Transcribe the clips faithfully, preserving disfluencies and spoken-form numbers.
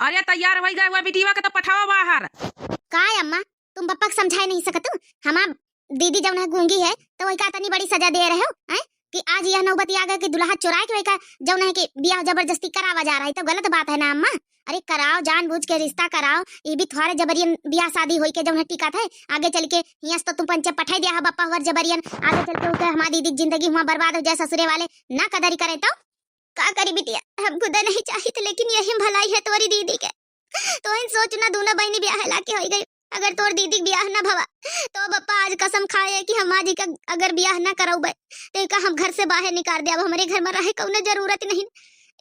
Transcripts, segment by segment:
अरे तैयार होइ गए हुआ बिटिया के तो पठावा बाहर। का अम्मा, तुम पप्पा के समझाए नहीं सकत हो? हमार दीदी जौन है गूंगी है, तो वही का इतनी बड़ी सजा दे रहे हो, हैं? कि आज यह नौबत आ गई कि दुल्हा चुराए के वही का जौन है कि ब्याह जबरदस्ती करावा जा रहा है, तो गलत बात है ना अम्मा? अरे कराओ, जानबूझ के रिश्ता कराओ, ये भी थोड़े जबरियन ब्याह शादी होई के जौन है टिकत है, आगे चल के हियां से तो तुम पंचे पठाई दिया है बप्पा हुआ जबरियन, आगे चल के उके हमारी दीदी की जिंदगी हुआ बर्बाद हो जाए ससुरे वाले, ना कदरी करे तो। का करी बिटिया, हम खुदा नहीं चाहित, लेकिन यही भलाई है तोरी दीदी के। तो इन सोच ना, दोनों बहनी ब्याह लाके होई गई। अगर तोर दीदी के ब्याह ना भवा, तो बप्पा आज कसम खाए कि हम आज इका अगर ब्याह ना करौबे, तो इका हम घर से बाहर निकाल दे। अब हमरे घर में रहे कौनो जरूरत नहीं।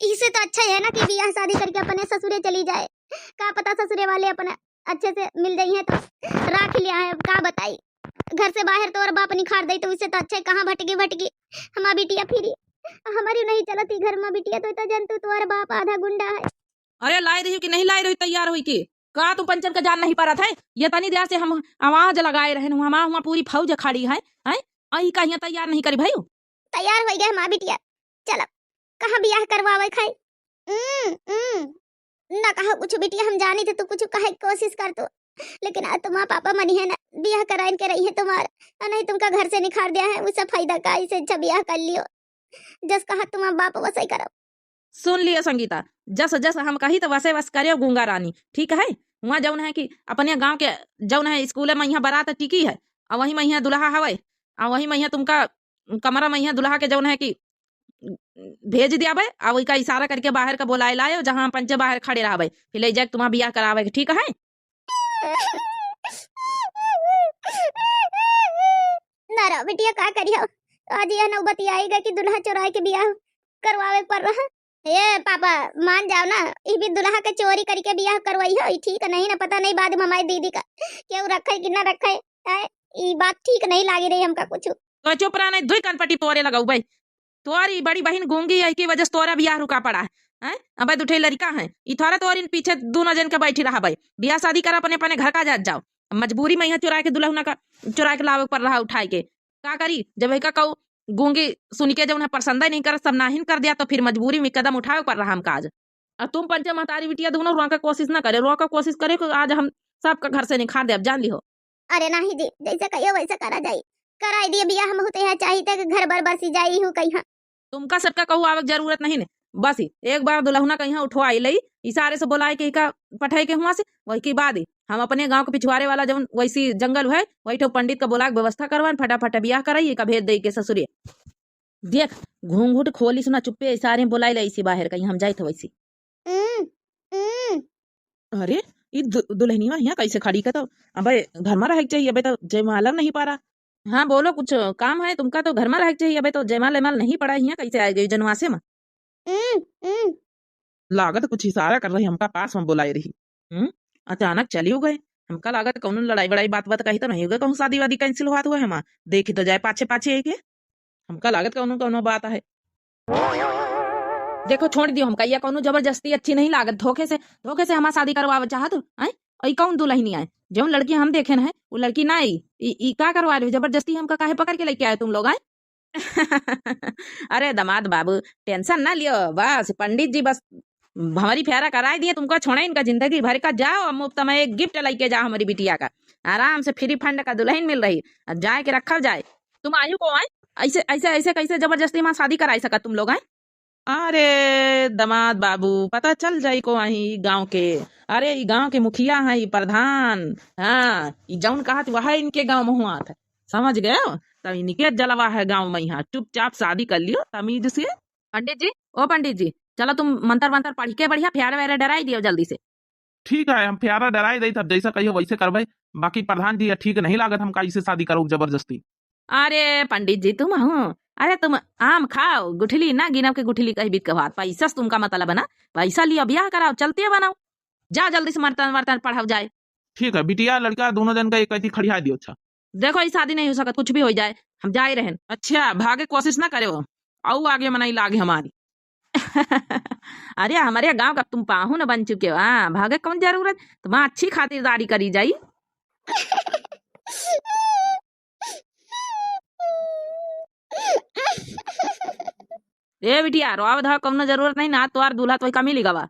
इससे तो अच्छा है ना कि ब्याह शादी करके अपने ससुरे चली जाए। का पता ससुरे वाले अपना अच्छे से मिल जाई है तो राख लिया है। अब का बताई, घर से बाहर तोर बाप निकाल दे, तो इससे तो अच्छा है कहाँ भटकी भटकी हमार बिटिया फिरी। हमारी नहीं चलती घर में बिटिया, तो इतना जंतु तोर बाप आधा गुंडा है। अरे लाई रही कि नहीं लाई रही तैयार होई के? का तू पंचन का जान नहीं पारत है? ये तनी देर से हम आवाज लगाए रहे, हमार हुआ पूरी फौज खड़ी है, हैं? अही का हियां तैयार नहीं करी भाई। तैयार होई गए हमार बिटिया, चल अब कहाँ बियाह करवावे खाई। उम, उम, ना कहा कुछ बिटिया, हम जानी थे तू कुछ कहे के कोशिश कर तू, लेकिन आज तुम्हार पापा मनी है ना, बियाह कराइन के रही है तुम्हार, और नहीं तुमका घर से निकाल दिया है, उससे फायदा का, इससे अच्छा बियाह कर लियो, जस कहा तुम्हार बाप वसई करो। सुन लियो संगीता, जस जस हम कही तो वसे वस करियो गूंगा रानी, ठीक है? हुआ जौन है कि अपने गांव के जौन है स्कूल में यहाँ बारात टिकी है, और वही में यहाँ दुल्हा हवे, और वही में यहाँ तुमका कमरा में यहाँ दुल्हा के जौन है कि भेज दियाबे, और वही का इशारा करके बाहर का बोलाए लायो, जहाँ हम पंचे बाहर खड़े रहबे, फिर ले जाके तुम्हार बियाह करावे के, ठीक है? ना रहो बिटिया, का करियो, आज यह नौबत आई गई कि दुल्हा चुराए के बियाह करवावे के पड़ रहा। ए पापा, मान जाओ ना, ई भी दुल्हा के चोरी करके बियाह करवाई हो, ई ठीक नहीं ना, पता नहीं बाद में हमारी दीदी का केहू रखे कि ना रखे, हैं? ई बात ठीक नहीं लागी रही हमका कुछ। तो चुप रह, नहीं दुई कनपटी तोरे लगाऊ भाई। तोरी बड़ी बहिन गूंगी है, की वजह से तोरा बियाह रुका पड़ा है, हैं? अबे दुठे लड़का है, ई थोड़ा तोरी पीछे दोनों जन के बैठी रहा भाई, बियाह शादी कर अपने अपने घर का जात जाओ। अब मजबूरी में यहाँ चुरा के दुल्हना का चुरा के लावे के पड़ रहा उठाए के, का करी? जब एका कहू गूंगी सुन के जौन है पसंद ही नहीं करत, सब नाहिन कर दिया, तो फिर मजबूरी में कदम उठावे के पड़ रहा हमका आज। और तुम पंचे महतारी बिटिया दोनों रोके कोशिश ना करे, रोके कोशिश करे कि आज हम सबका घर से निकाल दे, अब जान ली हो। अरे नहीं जी, जैसे कहियो वैसे करा जाई, कराई दिए बियाह, हम होते हैं चाहिए कि घर बर बसी जाई हूँ कहीं। तुमका सबका कहू आवे के जरूरत नहीं ने, बस ही एक बार दुल्हना कहीं उठवाई लई, इशारे से बोलाए के इका पठाए के हुआ से, वही के बाद ही हम अपने गांव के पिछवारे वाला जौन वैसी जंगल है, वही ठो पंडित का बोला के व्यवस्था करवान, फटाफट बियाह कराई, इका भेज दे के ससुरे। देख, घूंघट खोली सुना, चुप्पे इशारे में बोलाई ले इसी बाहर कहीं हम जाइत वैसी। उम, उम। अरे, ई दु-, दुल्हनिया हियां कैसे खड़ी का तो? अबे घर में रहे के चाहिए, अबे तो जयमाला नहीं पड़ा। हाँ बोलो, कुछ काम है तुमका? तो घर में रहे के चाहिए, अबे तो जयमाल वयमाल नहीं पड़ा, हियां कैसे आ गई जनवासे में? उम, उम। लागत कुछ इशारा कर रही, हमका पास में बुलाए रही। हम्म, अचानक चली हो गए। हमका लागत कौनो लड़ाई वड़ाई बात बात कही तो नहीं हो गए, कहूँ शादी वादी कैंसिल हुआ तो है हमार, देखी तो जाए पाछे पाछे के। हमका लागत कौनो कौनो बात है। देखो छोड़ दियो हमका, या कौनो जबरदस्ती अच्छी नहीं लागत। धोखे से, धोखे से हमार शादी करवावे चाहत हो, हैं? और ई कौन दुल्हनी आए? जौन लड़की हम देखे न है, वो लड़की ना आई। ई, ई का करवा रहे हो? जबरदस्ती हमका काहे पकड़ के लेके आए तुम लोग, आए? अरे दामाद बाबू, टेंशन ना लियो, बस पंडित जी बस भंवरी फेरा कराए दिए, तुमका छोड़े इनका जिंदगी भर का। जाओ, अब मुफ्त में एक गिफ्ट लेके जाओ हमारी बिटिया का, आराम से फ्री फंड का दुल्हन मिल रही, अब जाए के रखल जाए। तुम आयु को आए, ऐसे ऐसे ऐसे कैसे जबरदस्ती माँ शादी कराई सकत तुम लोग, आए? अरे दामाद बाबू, पता चल जाई को आही गांव के। अरे ई गांव के मुखिया है, ई प्रधान। हाँ, ई जौन कहत वह इनके गांव में हुआ था, समझ गए हो? तब इनके जलवा है गांव में। यहाँ चुपचाप शादी कर लियो तमीज से। पंडित जी, ओ पंडित जी, चलो तुम मंत्र वंत्र पढ़ के बढ़िया फेरा वेरा डराई दियो जल्दी से। ठीक है, हम फेरा डराई दई, तब जैसा कहियो वैसे करबे। बाकी प्रधान जी, ये ठीक नहीं लागत हमका इसे शादी करो जबरदस्ती। अरे पंडित जी तुम हो, अरे तुम आम खाओ, गुठली ना गिनब के गुठली कही बीत कहवात। पैसा से तुमका मतलब है ना, पैसा लियो, ब्याह कराओ, चलते बनाओ, जा जल्दी से मर्तन वर्तन पढ़ाओ जाए। ठीक है बिटिया, लड़का दोनों जन का एक अथी खड़िया दियो। अच्छा। देखो, ई शादी नहीं हो सकत, कुछ भी हो जाए, हम जाए रहन। अच्छा, भागे कोशिश ना करे हो, आऊ आगे मनाई लागे हमारी। अरे, हमारे गांव का तुम पाहुन बन चुके हो, हाँ, भागे कौन जरूरत, तुम्हारा अच्छी खातिरदारी करी जाई। ए बिटिया, रोवा धोवा कौनो जरूरत नहीं ना, तोहार दूल्हा तो कमी लिखावा।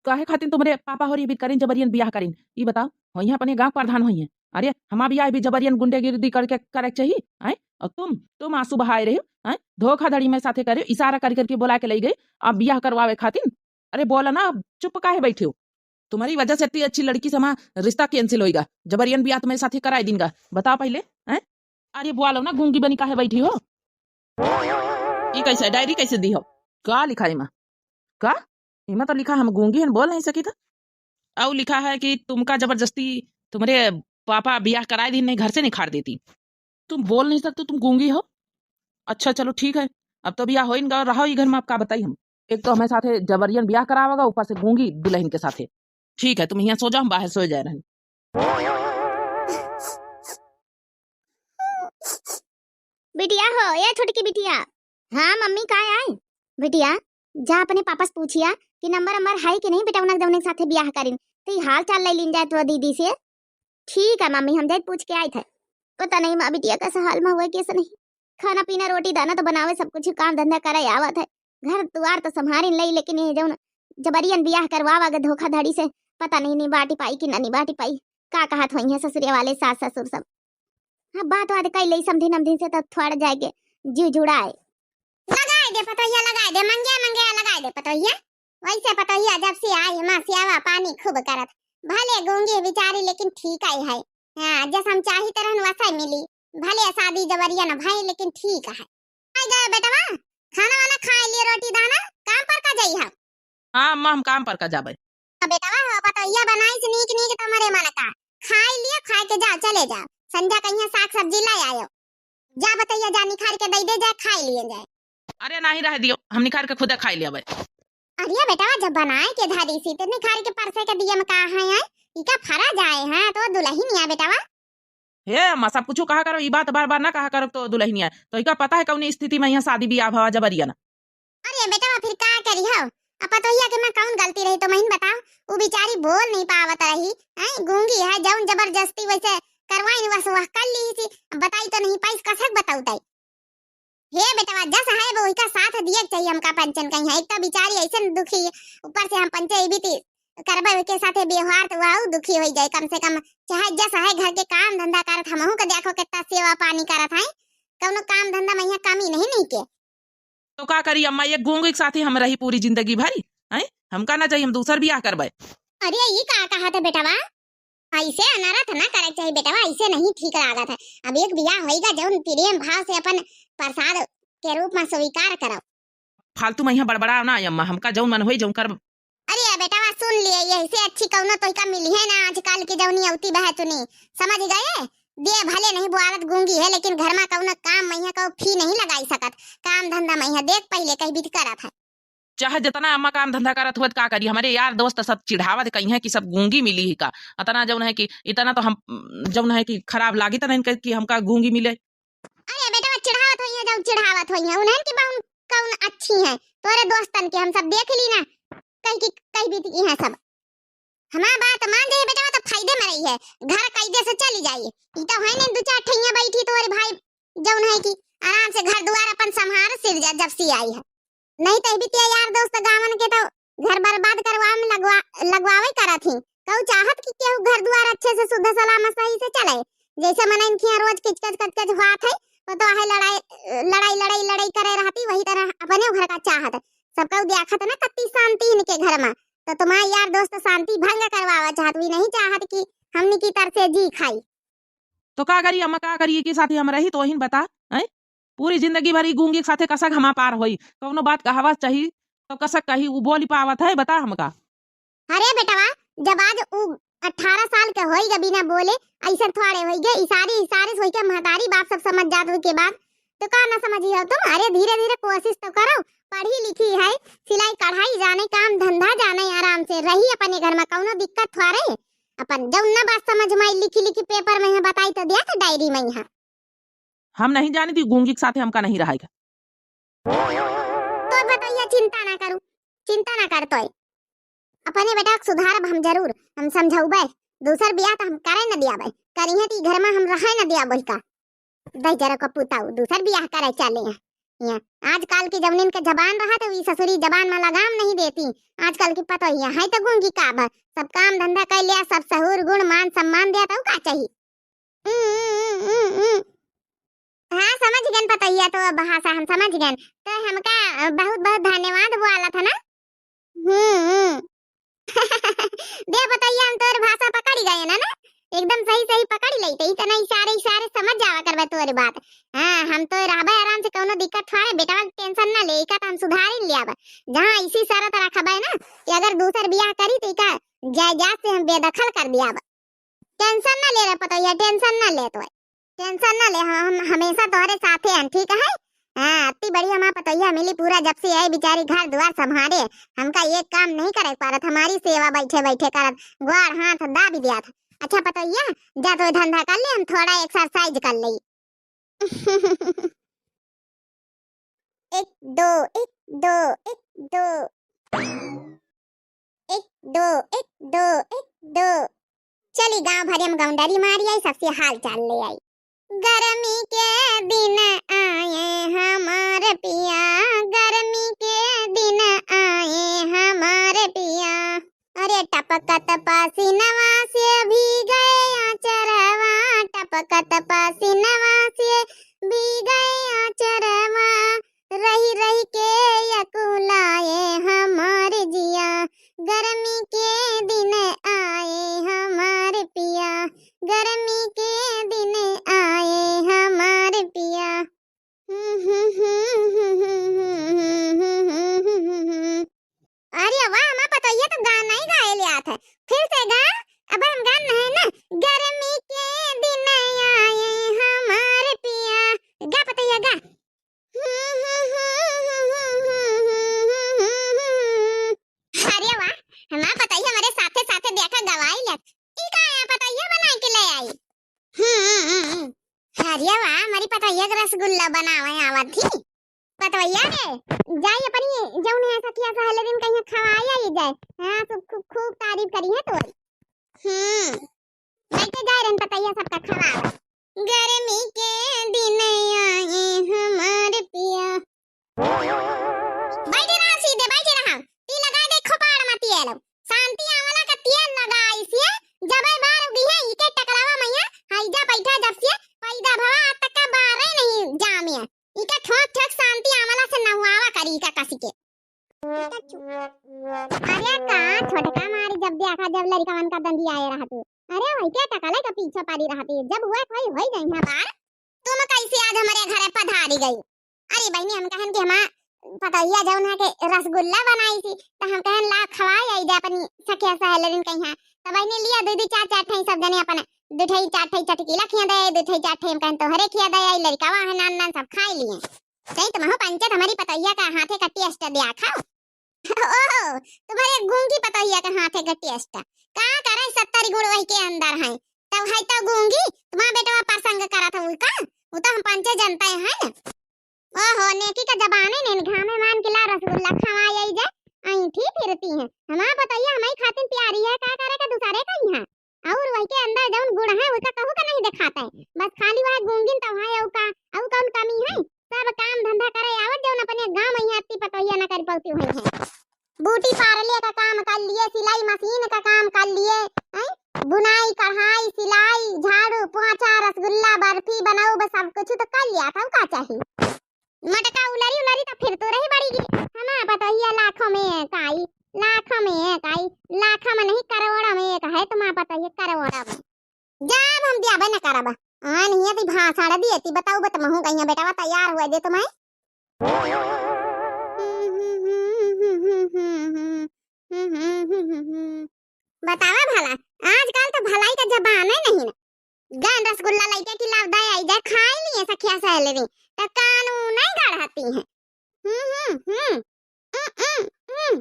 काहे खातिर तुम्हरे पापा होरी बीत करिन जबरियन बियाह करिन? ई बताओ, होइहैं अपने गाँव प्रधान होइहैं। अरे, हमार बियाह भी जबरियन गुंडेगिरी करके करे के चाहिए, आँय? और तुम, तुम आँसू बहाए रहे हो, आँय? धोखाधड़ी में साथे करे, इशारा कर करके बोला के लई गई, अब बियाह करवावे खातिर। अरे बोला ना, अब चुप काहे बैठे हो? तुम्हारी वजह से इतनी अच्छी लड़की से हमारा रिश्ता cancel होइगा, जबरियन बियाह तुम्हारे साथे कराए दिनगा। बताओ पहले, हैं? अरे बोलो ना, गूंगी बनी काहे बैठी हो? ई कैसे, डायरी कैसे दी हो? का लिखा है इमा? का? इमा तो लिखा हम गूंगी हैं, बोल नहीं सकी था। और लिखा है कि तुमका जबरदस्ती तुम्हारे पापा बियाह कराए दिन, नहीं घर से निखार देती। तुम बोल नहीं सकते, तुम गूंगी हो? अच्छा चलो ठीक है, अब तो बियाह होइन गा, रहो ई घर में, अब का बताई हम। एक तो हमें साथे जबरियन बियाह करावेगा, ऊपर से गूंगी दुल्हन के साथे। ठीक है, तुम यहाँ सो जाओ, हम बाहर सो जाए रहन। बिटिया हो, ए छोटकी बिटिया। हाँ मम्मी, का आए? बिटिया, जा अपने पापा से पूछिया कि नंबर नंबर है कि नहीं बेटवना जौने के साथे बियाह करिन, तो ई हाल चाल ले लीन जाए तो दीदी से। ठीक है मम्मी, हम जाए पूछ के आए थे। पता नहीं माँ बिटिया कैसा हाल में हुआ, कैसा नहीं। खाना पीना, रोटी दाना तो बनावे, सब कुछ काम धंधा करे आवत है, घर दुआर तो संभारिन लई, लेकिन ये जौन जबरियन बियाह करवावा गे धोखाधड़ी से, पता नहीं निबाटी पाई कि ना निबाटी पाई। का कहत होइहैं ससुरे वाले सास ससुर सब। हाँ, बात वात कई लई समधिन अमधिन से, तब थोड़ा जाएके जीव जुड़ाए। लगाए दे पतोहिया, लगाए दे, मंगे मंगे लगाए दे पतोहिया। वैसे पतोहिया जब से आई है, माँ सेवा पानी खूब करत। भले गूंगी बिचारी, लेकिन ठीक आई है। हाँ, जस हम चाहित रहन वैसा ही मिली। भले शादी जबरिया न भई, लेकिन ठीक है। आई गए बेटवा, खाना वाना खाए लिए, रोटी दाना, काम पर का जाई हम। हाँ अम्मा, हम काम पर का जाबे। तो बेटवा हो, पतोहिया बनाई से नीक नीक तुम्हारे मन का। खाए लिए, खाए के जा, चले जा। संझा कहिया साग सब्जी ले आयो। जा बतैया, जा निखार के दे दे, जा खाए लिए जाए। अरे नहीं, रह दियो, हम निखार के खुदे खाए लिए। अरे बेटवा, जब बनाए के धरी सी, तो निखार के परसे के दिए में का है, हैं? इका फरा जाए, हैं? तो दुल्हनिया बेटवा। हे अम्मा, सब कुछ कहा करो, ई बात बार बार ना कहा करो तो दुल्हनिया। तो इका पता है कौनी स्थिति में यहाँ शादी बियाह भवा जबरिया ना। अरे बेटवा, फिर का करी हो? अब पतोहिया के मैं कौन गलती रही, तो महीन बताओ। वो बेचारी बोल नहीं पावत रही, हैं? गूंगी है, जौन जबरदस्ती वैसे करवाइन, वस वह कर ली सी। अब बताई तो नहीं पाइस, कसक बताऊ ताई। हे बेटवा, जस है वो का साथ दिए के चाहिए हमका पंचन कहीं है। एक तो बेचारी ऐसे दुखी, ऊपर से हम पंचे बीती करबे के साथे व्यवहार तो वह दुखी हो जाए। कम से कम चाहे जस है घर के काम धंधा करत, हमहू के देखो कितना सेवा पानी करत है, कौनो काम धंधा में यहाँ कमी नहीं, नहीं के। तो का करी अम्मा, एक गूंगी के साथे हम रही पूरी जिंदगी भरी, हैं? हमका ना चाहिए, हम दूसर बियाह करबे। अरे ई का कहत है बेटवा, ऐसे अनर्थ ना करे के चाहिए बेटवा, ऐसे नहीं ठीक लागत है। अब एक बियाह होइगा, जौन प्रेम भाव से अपन प्रसाद के रूप में स्वीकार करो। फालतू में यहाँ बड़बड़ाओ ना अम्मा, हमका जौन मन होई जौन कर। अरे बेटवा सुन लिए, यही से अच्छी कौनो तोहिका मिली है ना आजकल की जौनी अवती बहतुनी, समझ गए? दे भले नहीं बुआरत गूंगी है, लेकिन घर में कौनो काम में यहाँ को फी नहीं लगाई सकत, काम धंधा में यहाँ देख पहले कहीं बीत करत है। चाहे जितना अम्मा काम धंधा करत हुआ, का करी, हमारे यार दोस्त सब चिढ़ावत कहीं है कि सब गूंगी मिली ही का, इतना जौन है कि, इतना तो हम जौन है कि खराब लागी तो नहीं कि हमका गूंगी मिले। अरे बेटवा, चिढ़ावत होई है, जब चिढ़ावत होई है, उन्हन की बहुन कौन अच्छी है, तोरे दोस्तन के हम सब देख ली ना, कहीं की, कहीं बीत की है सब। हमार बात मान जाइए बेटवा, तो फायदे में रही है, घर कायदे से चली जाइए। ई तो है नहीं दो चार ठैया बैठी तोरे भाई, जौन है कि आराम से घर दुआर अपन संभार सिर जा, जब सी आई है। नहीं तो बिटिया यार दोस्त गावन के तो घर बर्बाद करवा में लगवा, लगवावे करत ही। कहू चाहत कि केहू घर दुआर अच्छे से शुद्ध सलामत सही से चले। जैसे मनइन खिया रोज किचकच कचकच हुआ थे, वो तो आहे लड़ाई, लड़ाई, लड़ाई, लड़ाई करे रहती, वही तरह अपने घर का चाहत। सब कहू देखत ना कत्ती शांति इनके घर में, तो तुम्हारे यार दोस्त शांति भंग करवावा चाहत, भी नहीं चाहत कि हमनी की तरह से जी खाई। तो का करी अम्मा, का करी, के साथे हम रही तो वही बता, हैं? पूरी जिंदगी भर ई गूंगी के साथे कसक हमा पार होई, कौनो बात कहवा चाही तो कसक कही, उ बोली पावत है, बता हमका। अरे बेटवा, जब आज उ अठारह साल के होई गए बिना बोले, ऐसे थोड़े होई गए, इशारे इशारे से होई के महतारी बाप सब समझ जात होई के बाद, तो का ना समझी हो तुम? अरे धीरे धीरे कोशिश तो करो, पढ़ी लिखी है, सिलाई कढ़ाई जाने, काम धंधा जाने, आराम से रही अपने घर में, कौनो दिक्कत थोड़े। अपन जौन ना बात समझ में आई, लिखी लिखी पेपर में यहाँ बताई तो दिया था डायरी में यहाँ। हम नहीं जानी थी, गूंगी के साथे हमका नहीं रहाएगा। तो बताइए, चिंता ना करू, चिंता ना कर तोय। अपने बेटा के सुधारब हम जरूर, हम समझौबे। दूसर बियाह तो हम करे न दियाबे, करिहे ती घर में हम रहे न दियाबे का। दहिजरा का पुताऊ दूसर बियाह करे चले हैं। या आजकल की जवनिन के जबान रहत है, वी ससुरी जबान में लगाम नहीं देती। आजकल की पतोहिया है तो गूंगी का बा, सब काम धंधा कर लिया, सब सहूर गुण मान सम्मान दिया, तो का चाहिए? उम, उम, उम, उम, उम। हाँ, समझ गन पतोहिया, तो अब भाषा हम समझ गन। तो हमका, अ, बहुत बहुत धन्यवाद बोला था ना। हम्म, हम्म। दे पतोहिया, हम तोर भाषा पकड़ गए ना, ना? एकदम सही सही पकड़ लेते, इतना इशारे इशारे समझ जावा करबे तोर बात। हाँ, हम तो रहबे आराम से, कौनो दिक्कत थोड़े, बेटवा के tension ना ले, इका तो हम सुधारी लियाब। जहाँ इसी शरत रखबे ना कि अगर दूसर बियाह करी तो इका जायदाद से हम बेदखल कर दियाब। Tension ना ले रे पतोहिया, tension ना ले तो, tension ना ले, हम, हम हमेशा तोहरे साथे हैं, ठीक है? हाँ, अत्ती बड़ी हमार पतोहिया मिली, पूरा जब से आई बेचारी घर दुआर संभारे, हमका एक काम नहीं करे पारत, हमारी सेवा बैठे बैठे करत, ग्वाड़ हाथ दाबी दिया था। अच्छा पतोहिया, जा तो धंधा कर ले, हम थोड़ा exercise कर ले। एक, दो, एक, दो, एक, दो। एक, दो, एक, दो, एक, दो। चली गाँव भरे में गौंडरी मारी आई, सबसे हाल चाल ले आई। गर्मी के दिन आए हमार पिया, गर्मी के दिन आए हमार पिया। अरे टपकत पसीनवा से भीगे आचरवा, टपकत पसीनवा से भीगे आचरवा, रही रही के अकुलाए हमार जिया, गर्मी के दिन आए हमार पिया, गर्मी के दिन आए हमार पिया। अरे वाह, हमार पतोहिया तो गाना ही गाए ले आत है। फिर से गा, अब हम गान है ना, गर्मी के दिन आए हमार पिया। गा पतोहिया, गा। अरे वाह, हमार पतोहिया हमरे साथे साथे देखा गवाई ले। ई का आया पतोहिया बनाई के ले आई? हम्म, हम्म, हम्म। अरे वाह, हमारी पतोहिया के रसगुल्ला बनावे आवत थी। पतोहिया रे, जाई अपनी जौन है सखिया सहेलरिन कहीं खवाई आई जाए। हाँ, खूब, खूब, खूब तारीफ करी है तोरी। हम्म, बैठे जाए रहन पतोहिया सबका खवावे। गर्मी के दिन आए हमार पिया। बैठे रहा सीधे, बैठे रहा। ती लगाए दे खोपाड़ मा तेल। शांति आंवला का तेल लगाई से जबै बार उगी है, इके टकलावा मैया, हैजा बैठा जब से पैदा भवा आज तक का बारे नहीं जामे। इका ठोक ठोक शांति आंवला से नहुआवा करी इका कसी के। अरे का छोटका मारी जब देखा जब लड़िकवन का दंदी आए रहतू। अरे वही के टकले का पीछे पड़ी रहती। जब हुए कोई होई गई है बार। तुम कैसे आज हमरे घरे पधारी गई? अरे बहिनी, हम कहन कि हमार पतोहिया जौन है के रसगुल्ला बनाई थी, तो हम कहन ला खवाई आई दे अपनी सखिया सहेलरिन कहीं। तो बहिनी लिया दू दू चार चार ठई सब जने अपन दू ठई चार ठई चटकीला खिया दे, दू ठई चार ठई हम कहन तोहरे खिया दे, आई लड़िकवा है नान नान सब खाई लिए। सही तुम हो पंचत हमारी पतोहिया का हाथे का taste दिया खाओ। ओहो, तुम्हारे गूंगी पतोहिया के हाथे के taste। का करे सत्तर गुण वही के अंदर है। तब है तो गूंगी, तुम्हारा बेटवा प्रसंग करत है का? वो तो हम पंचे जनता है ना। ओहो, नेकी का जबाने ने घामे मान के ला रसगुल्ला खवाई आई जे, ऐंठी फिरती हैं। हमार पतोहिया हमारी खातिन प्यारी है, का करे का दूसरे का यहाँ। और वही के अंदर जौन गुण है, वही का कहू का नहीं दिखाता है। बस खाली वह गूंगिन तो है, और का, और कौन कमी है? सब काम धंधा करे आवत, जौन अपने गाँव में यहाँ अत्ती पतोहिया न कर पाती हुई है। बूटी पारले का काम कर लिए, सिलाई मशीन का काम कर लिए, हैं? बुनाई, कढ़ाई, सिलाई, झाड़ू, पोंछा, रसगुल्ला, बर्फी बनाऊ, बस सब कुछ तो कर लिया था, का चाहिए? मटका उलरी उलरी तो फिर तू रही बड़ी गी। हमार पतोहिया लाखों में एक आई, लाखों में एक आई, लाखों में नहीं करोड़ों में एक है तुम्हार पतोहिया, करोड़ों में। जाब हम दियाबे न करब। आन हिया ती भाषण दिए ती बताऊ बत महू कहिया बेटवा तैयार हुआ दे तुम्हें। बतावा भला, आजकल तो भलाई का जमाना ही नहीं ना। गन रसगुल्ला लइके कि लाव दे आई जाए, खाई लिए सखिया सहेलरी, त कानून नहीं गढ़ती हैं। हम्म, हम्म, हम्म। उम, उम, उम।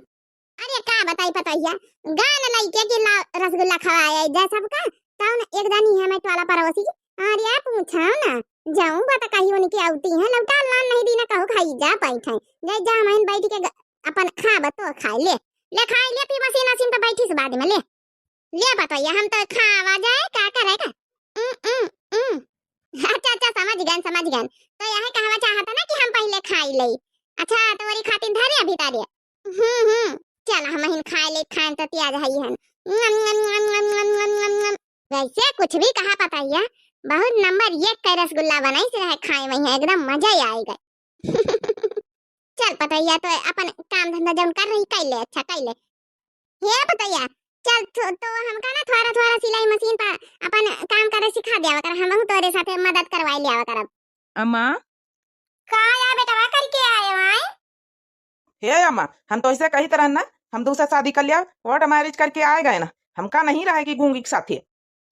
अरे का बताई पतोहिया, गन लइके कि लाव रसगुल्ला खवाए आई जाए सबका, तौन एक दानी है मैं टोला पड़ोसी, अरे पूछो ना, जाऊं बता कही उनकी आउती है, लौटा लान नहीं दीना कहू खाई जा बैठे, जय जा हम बैठ के ग-, अपन खाब तो खाई ले, ले खाई ले, पी मसीन असीन तो बैठी से बाद में ले। ले पतोहिया, हम तो खावा जाए, का करे का? उम, उम, उम। अच्छा, अच्छा, समझ गए, समझ गए। तो यह कहवा चाहता ना कि हम पहले खाई ले। अच्छा, तो वरी खातिर धरे अभी तारे। हम्म, हम्म, चल, हम हिन खाए ले, खाए तो त्याज है हन। वैसे कुछ भी कहा पता है, बहुत नंबर एक का रसगुल्ला बनाई से रहे खाए में, एकदम मजा ही आएगा। चल पतैया, तो अपन काम धंधा जौन कर रही, कैले, अच्छा, कैले। हे पतैया, चल, तो, तो हमका ना थोड़ा, थोड़ा सिलाई मशीन पर अपन काम करे सिखा दिया कर, हमहू तोरे साथे मदद करवाई लिया करब। अम्मा। का या बेटवा करके आए हो, आए? हे अम्मा, हम तो ऐसे कहित रहन ना, हम दूसरा शादी कर लिया, कोर्ट मैरिज करके आए गए ना, हमका नहीं रहे कि गूंगी के साथे।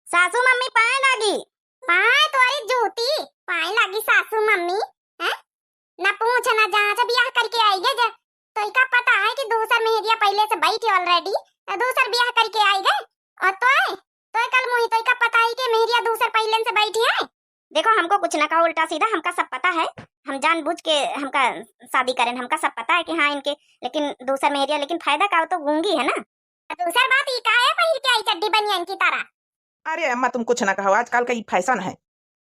सासू मम्मी पाए लागी। पाए तोरी जूती, पाए लागी सासू मम्मी, हैं? ना पूछ ना जांच, बियाह करके आई गए जे। तोइका पता है कि दूसर मेहरिया पहले से बैठी already, तो दूसर बियाह करके आई गए। और तोय, तोय कल मुही तोइका पता है कि मेहरिया दूसर पहले से बैठी है। देखो, हमको कुछ ना कहो उल्टा सीधा, हमका सब पता है। हम जानबूझ के हमका शादी करेन, हमका सब पता है कि हाँ इनके, लेकिन दूसर मेहरिया, लेकिन फायदा का, वो तो गूंगी है ना। दूसर बात, ई काहे पहिर के आई चड्डी बनियान की तरह? अरे अम्मा, तुम कुछ ना कहो, आजकल का ई फैशन है।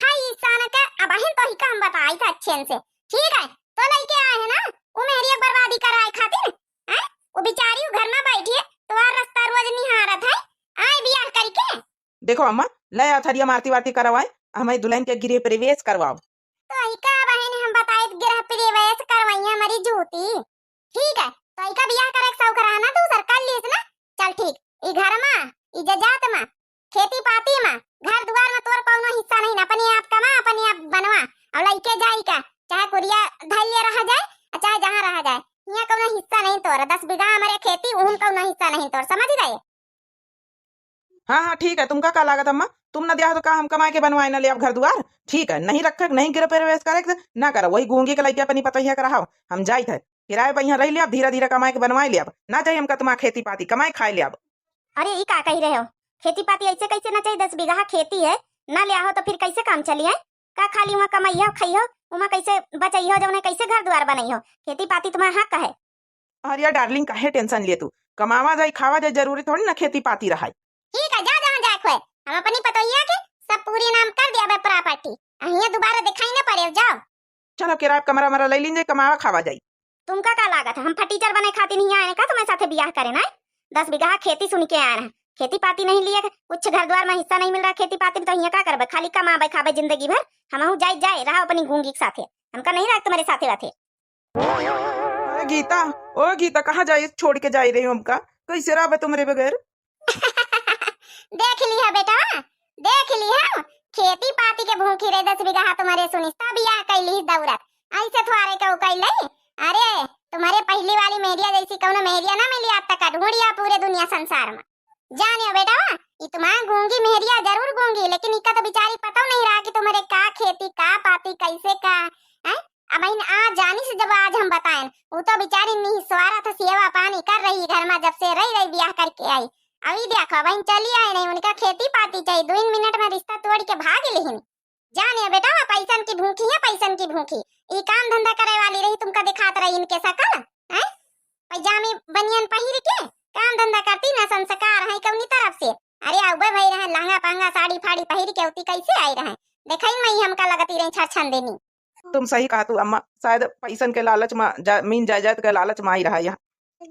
हाय ईशान के, अबहिन तो ही का हम बताई था अच्छे से। ठीक है, तो लइके आए हैं ना, वो मेहरिया बर्बादी कराए खातिर, हैं? वो बेचारी वो घर में बैठी है, तुम्हारा रास्ता रोज निहारत है, आए बियाह करके। देखो अम्मा, ले आओ थरिया मारती वारती करवाए, हमारी दुल्हन के गृह प्रवेश करवाओ। तो इका बहिन हम बताइत गृह प्रवेश करवाइया हमारी जूती। ठीक है, तो इका बियाह करे के शौक रहा ना, दूसर कर लीस ना। चल ठीक, ई घर मा, ई जजात मा, खेती पाती मा, घर दुआर मा तोर कौनो हिस्सा नहीं ना। अपने आप कमा, अपने आप बनवा, और लइके जाई का, चाहे कुरिया धैले रहा जाए, और चाहे जहाँ रहा जाए, यहाँ कौनो हिस्सा नहीं तोर। दस बीघा हमारे खेती, उहन कौनो हिस्सा नहीं तोर, समझ गए? हाँ, हाँ, ठीक है। तुमका का लागत अम्मा, तुम ना दिया हो तो का हम कमाए के बनवाए ना ले अब घर दुआर? ठीक है, नहीं रखे, नहीं गृह प्रवेश करे के, ना करो। वही गूंगी के लइके अपनी पतोहिया के रहाओ, हम जाइत है। किराए पर यहाँ रह लिया, धीरे धीरे कमाए के बनवाए लिया। ना चाहिए हमका तुम्हारा खेती पाती, कमाए खाए लिया। अरे, ई का कही रहे हो? खेती पाती ऐसे कैसे ना चाहिए? दस बीघा खेती है, ना लिया हो तो फिर कैसे काम चली है? का खाली वहाँ कमाइहो, खाइहो, वहाँ कैसे बचइहो, जौने कैसे घर दुआर बनइहो? खेती पाती तुम्हारा हक है। अरे यार डार्लिंग, काहे टेंशन लिए तू? कमावा जाई, खावा जाई, जरूरी थोड़ी ना खेती पाती रहाई। ठीक है, जा जहाँ जाए खोए, हम अपनी पतोहिया के सब पूरी नाम कर दिया बे प्रॉपर्टी, अहिया दोबारा दिखाई ना पड़े, जाओ। चलो किराया कमरा मरा ले लीन जाई, कमावा खावा जाई। तुमका का लागत है, हम फटीचर बने खातिर नहीं आए हैं का तुम्हारे साथे बियाह करे ना? दस बीघा खेती सुन के आए हैं, खेती पाती नहीं लिए, कुछ घर द्वार में हिस्सा नहीं मिल रहा खेती पाती में, तो हियाँ का करबे? खाली कमाबे खाबे जिंदगी भर। हमहू जाए जाए रहा अपनी गूंगी के साथे, हमका नहीं रहा तुम्हारे साथे रहते। अरे गीता, ओ गीता, कहाँ जाए छोड़ के जाए रही हो हमका? कैसे रहबे तुम्हारे बगैर? देख लिहा बेटवा, देख लिहा, खेती पाती के भूखी रहे दस बीघा तुम्हारे सुनिस्ता बियाह कैली दौरत, ऐसे थोड़े के कैले। अरे तुम्हारे पहली वाली मेहरिया जैसी कौनो मेहरिया ना मिली आज तक ढूंढिया पूरे दुनिया संसार में। जानियो बेटवा, ई तुम्हार गूंगी मेहरिया जरूर गूंगी, लेकिन इका तो बेचारी पता नहीं रहा कि तुम्हारे का खेती, का पाती, कैसे का, हैं? अब इन आज जानी से जब आज हम बताएन, उ तो बेचारी निस्वार्थ सेवा पानी कर रही घर में, जब से रही रही बियाह करके आई। अभी देखो, अब इन चली आए नहीं, उनका खेती पाती चाहिए, दो मिनट में रिश्ता तोड़ के भाग लेहिन। जानियो बेटा, वो पैसन की भूखी है, पैसन की भूखी। ई काम धंधा करे वाली रही, तुमका दिखात रही इनके शकल, हैं? पैजामी बनियान पहिर के काम धंधा करती, ना संस्कार है कौनी तरफ से। अरे अउबे भई रहे लहंगा पहंगा साड़ी फाड़ी पहिर के, उती कैसे आई रहे? देखई मई हमका लगती रही छरछन देनी। तुम सही कहा तू अम्मा, शायद पैसन के लालच में, जमीन जायदाद के लालच में आई रहा यहाँ।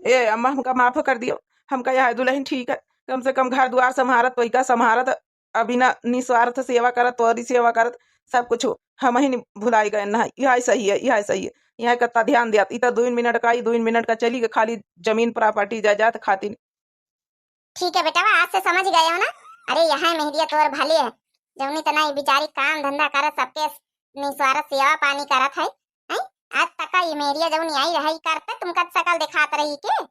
ए अम्मा, हमका माफ कर दियो, हमका यह दुल्हन ठीक है, कम से कम घर द्वार संभारत, तोइका संभारत, अभी ना निस्वार्थ सेवा करत, तोरी सेवा करत, सब कुछ हम ही भुलाई गए ना। यह सही है, यह सही है, यह कत्ता ध्यान दिया। ई तो दो मिनट का, ई दो मिनट का चली गए, खाली जमीन प्रॉपर्टी जायदाद खातिर। ठीक है बेटवा, आज से समझ गए हो ना? अरे यहाँ मेहरिया तोर भले है, जौनी तना ई बेचारी काम धंधा करत, सबके निस्वार्थ सेवा पानी करत है, हैं? आज तक ई मेहरिया जौनी आई रही करते, तुमका शकल दिखात रही के?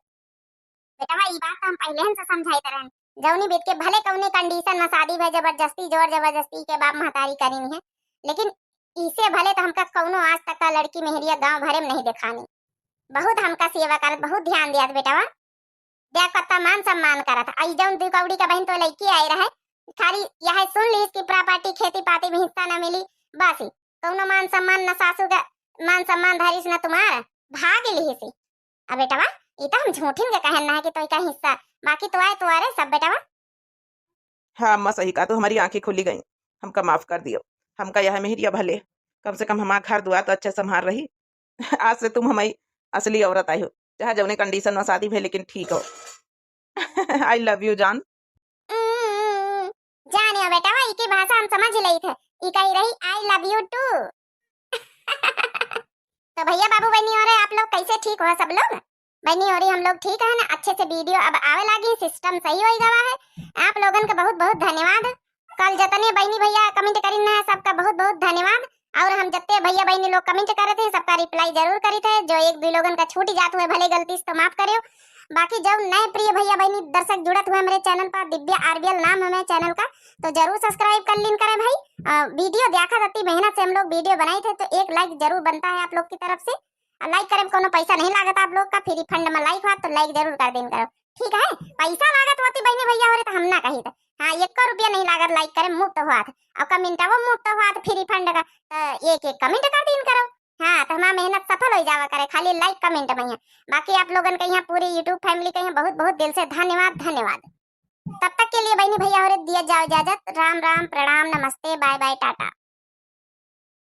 बेटवा, ई बात तो हम पहले से समझाइत रहन। जौनी बीत के भले कौनी condition में शादी भय, जबरदस्ती, जोर जबरदस्ती के बाप महतारी करीन है, लेकिन इसे भले तो हमका कौनो आज तक का लड़की मेहरिया गांव भरे में नहीं देखानी। बहुत हमका सेवा करत, बहुत ध्यान दियात बेटवा। देख कत्ता मान सम्मान करत। आई जौन दू कौड़ी का बहन तो लइके आई रहे, खाली यह सुन लीस कि प्रॉपर्टी खेती पाती में हिस्सा न मिली, बस ही कौनो मान सम्मान न सासू का मान सम्मान धरिस न तुम्हार, भाग लिहिस। अब बेटवा, ई तो हम झूठिन के कहन ना है कि तोइका हिस्सा, बाकी तो आए तो अरे सब बेटवा। हाँ अम्मा, सही कहा, तो हमारी आंखें खुली गई, हमका माफ कर दियो। हमका यह मेहरिया भले, कम से कम हमार घर दुआर तो अच्छे संभाल रही। आज से तुम हमारी असली औरत आई हो, चाहे जौने condition में शादी भे, लेकिन ठीक हो। I love you जान। हम्म, जाने बेटा, वही की भाषा हम समझ लेई थे। ई कही रही, "I love you too।" तो भैया बाबू बहनी हो रे, आप लोग कैसे, ठीक हो सब लोग? बहनी हो रही, हम लोग ठीक है ना, अच्छे से video अब आवे लागी, system सही होई गवा है। आप लोगन के बहुत बहुत धन्यवाद। कल जतने बहनी भैया comment करिन है, सबका बहुत बहुत धन्यवाद। और हम जत्ते भैया बहनी लोग comment करत हैं, सबका reply जरूर करित है। जो एक दो लोगन का छूट जात हुए, भले गलती से तो माफ करियो। बाकी जो नए प्रिय भैया बहनी दर्शक जुड़त हुए हमरे channel पर, दिव्या आरबीएल नाम है मेरे channel का, तो जरूर subscribe कर लीन करें भाई। अ, video देखा जाती, मेहनत से हम लोग video बनाई थे, तो एक like जरूर बनता है आप लोग की तरफ से। अ, like करे में कोनो पैसा नहीं लागत आप लोग का, free fund में like हुआ तो like जरूर कर दीन करो, ठीक है? पैसा लागत होती बहनी भैया हो रहे तो हम ना कही थे। हाँ, एको रुपया नहीं लागत like करे, मुफ्त हुआ था। और comment वो मुफ्त हुआ था, free fund का, तो एक एक comment कर दीन करो। हाँ, तो हमार मेहनत सफल हो जावा करे, खाली like comment में ही। बाकी आप लोगन के यहाँ पूरी YouTube family के यहाँ बहुत बहुत दिल से धन्यवाद, धन्यवाद। तब तक के लिए बहनी भैया हो रे दिया जाओ इजाजत। राम राम, प्रणाम, नमस्ते, bye bye, टाटा।